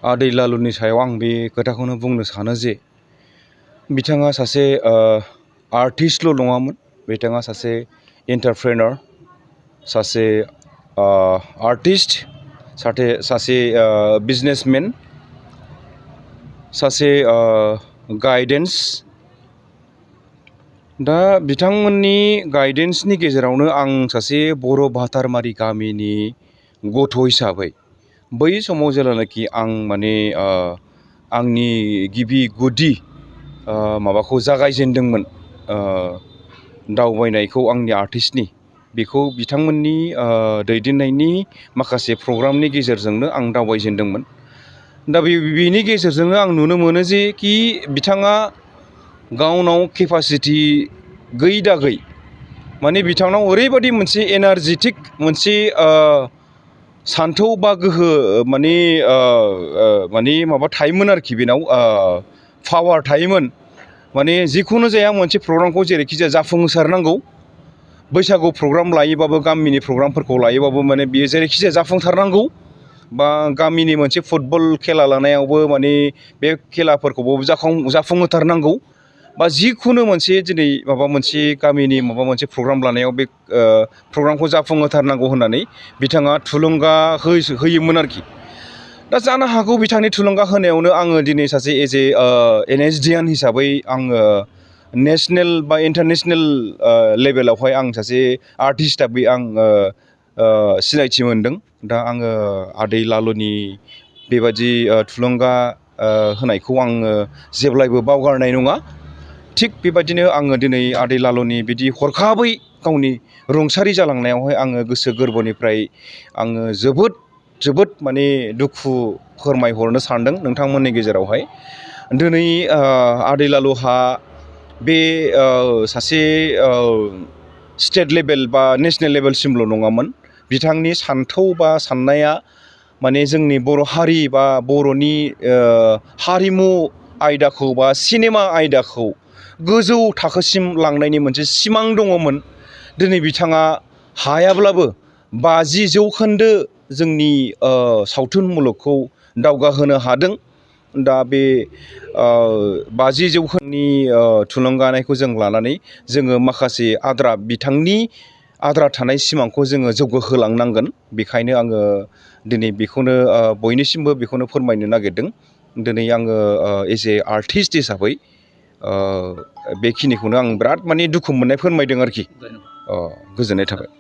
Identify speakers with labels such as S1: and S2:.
S1: आदै लालुनि सायाव आं बे खोथाखौनो बुंनो सानो जे बिथाङा सासे आर्टिस्टल' नङामोन, बिथाङा सासे एन्टारप्रेनर, सासे आर्टिस्ट, सासे बिजनेसमेन, सासे गाइडेन्स। दा बिथांमोननि गाइडेन्सनि गेजेरावनो आं सासे बर' भातारमारि गामिनि गथ' हिसाबै बै समाव जेब्लानाखि आं माने आंनि गिबि गुदि माबाखौ जागायजेनदोंमोन, दावबायनायखौ आंनि आर्टिस्टनि, बेखौ बिथांमोननि दैदेननायनि माखासे प्रग्रामनि गेजेरजोंनो आं दावबायजेनदोंमोन। दा बेनि गेजेरजोंनो आं नुनो मोनो जे कि बिथाङा गावनाव केपासिटि गैयै माने बिथांनाव ओरैबायदि मोनसे एनार्जेटिक मोनसे सान्थौ बा गोहो माने माबा थायोमोन आरोखि, बेनाव पावार थायोमोन। माने जिखुनु जाया मोनसे प्रग्रामखौ जेरैखि जाया जाफुंसारनांगौ। बैसागु प्रग्राम लायोबाबो, गामिनि प्रग्रामफोरखौ लायोबाबो माने बियो जेरैखि जाया जाफुंसारनांगौ। बा गामिनि मोनसे फुटबल खेला लानायावबो माने बे खेलाफोरखौबो जाफुंहोथारनांगौ। बा जिखुनु मोनसे दिनै माबा मोनसे गामिनि माबा मोनसे प्रग्राम लानायाव बे प्रग्रामखौ जाफुंहोथारनांगौ होननानै बिथाङा थुलुंगा होयोमोन आरोखि। दा जानो हागौ बिथांनि थुलुंगा होनायावनो आङो दिनै सासे एनएसडियान हिसाबै आङो नेसनेल बा इन्टारनेसनेल लेभेलावहाय आं सासे आर्टिस्ट हिसाबै आं सिनायथि मोनदों। दा आङो आदै लालुनि बेबादि थुलुंगा होनायखौ आङो जेब्लायबो बावगारनाय नङा। थिग बेबायदिनो आङो दिनै आदै लालुनि बिदि हरखाबै गावनि रुंसारि जालांनायावहाय आङो गोसो गोरबोनिफ्राय आङो जोबोद माने दुखु फोरमायहरनो सानदों नोंथांमोननि गेजेरावहाय। दिनै आदै लालुहा बे सासे स्टेट लेभेल बा नेसनेल लेभेलसिमल' नङामोन। बिथांनि सान्थौ बा साननाया माने जोंनि बर' हारि बा बर'नि हारिमु आयदाखौ बा सिनेमा आयदाखौ गोजौ थाखोसिम लांनायनि मोनसे सिमां दङमोन। दिनै बिथाङा हायाब्लाबो 50% जोंनि सावथुन मुलुगखौ दावगाहोनो हादों। दा बे 50%नि थुलुंगानायखौ जों लानानै जोङो माखासे बिथांनि आद्रा थानाय सिमांखौ जोङो जौगाहोलांनांगोन। बेखायनो आङो दिनै बेखौनो बयनिसिमबो बेखौनो फोरमायनो नागिरदों। दिनै आङो एज ए आर्टिस्ट हिसाबै बेखिनिखौनो आं बिराद माने दुखु मोननाय फोरमायदों आरोखि। गोजोननाय थाबाय।